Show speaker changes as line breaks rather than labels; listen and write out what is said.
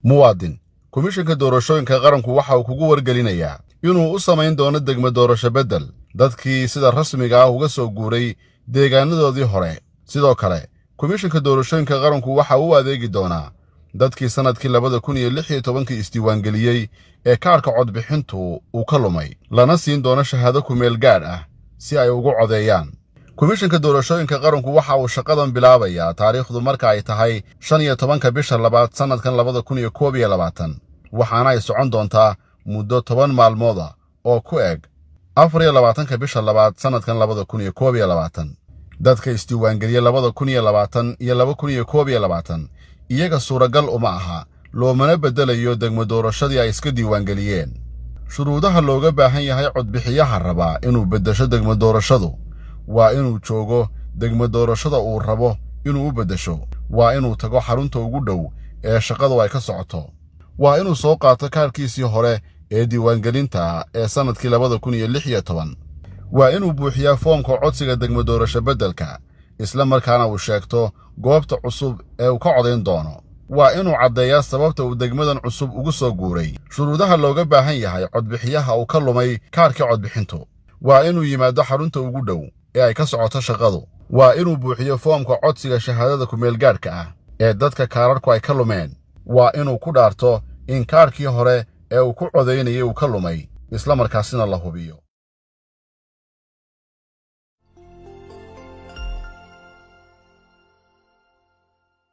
Muwaadin, Komishanka Doorashooyinka Qaranku waxa uu kugu wargelinayaa inuu u samayn doono degmo doorasho beddel dadkii sida rasmiga ah uga soo guuray deegaanadoodii hore. Sidoo kale, Komishanka Doorashooyinka Qaranku waxa uu u adeegi doonaa dadkii sannadkii 2016-kii isdiiwaangeliyey ee kaadhka codbixintu uu ka lumay, lana siin doono shahaado kumeel gaadh ah si ay ugu codeeyaan. Komishanka Doorashooyinka Qaranku waxa uu shaqadan bilaabayaa taariikhdu marka ay tahay 15-ka bisha labaad sannadkan 2021, waxaana ay socon doontaa muddo 10 maalmood ah oo ku eg 24-ka bisha labaad sannadkan 2021. Dadka isdiiwaangeliya 2020 iyo 2021 iyaga suuragal uma aha, loomana beddelayo degmo doorashadii ay iska diiwaangeliyeen. Shuruudaha looga baahan yahay codbixiyaha rabaa inuu beddesho degmo doorashadu waa inuu joogo degmo doorashada uu rabo inuu u beddesho, waa inuu tago xarunta ugu dhow ee shaqadu ay ka socoto, waa inuu soo qaato kaarkiisii hore ee diiwaangelinta ee sannadkii 2016, waa inuu buuxiyaa foomka codsiga degmo doorasho beddelka, isla markaana uu sheegto goobta cusub ee uu ka codayn doono, waa inuu caddeeyaa sababta uu degmadan cusub ugu soo guuray. Shuruudaha looga baahan yahay codbixiyaha uu ka lumay kaarkii codbixintu waa inuu yimaado xarunta ugu dhow ee ay ka socoto shaqadu, waa inuu buuxiyo foomka codsiga shahaadada kumeelgaadhka ah ee dadka kaararku ay ka lumeen, waa inuu ku dhaarto in kaarkii hore ee uu ku codaynayay uu ka lumay, isla markaasina la hubiyo.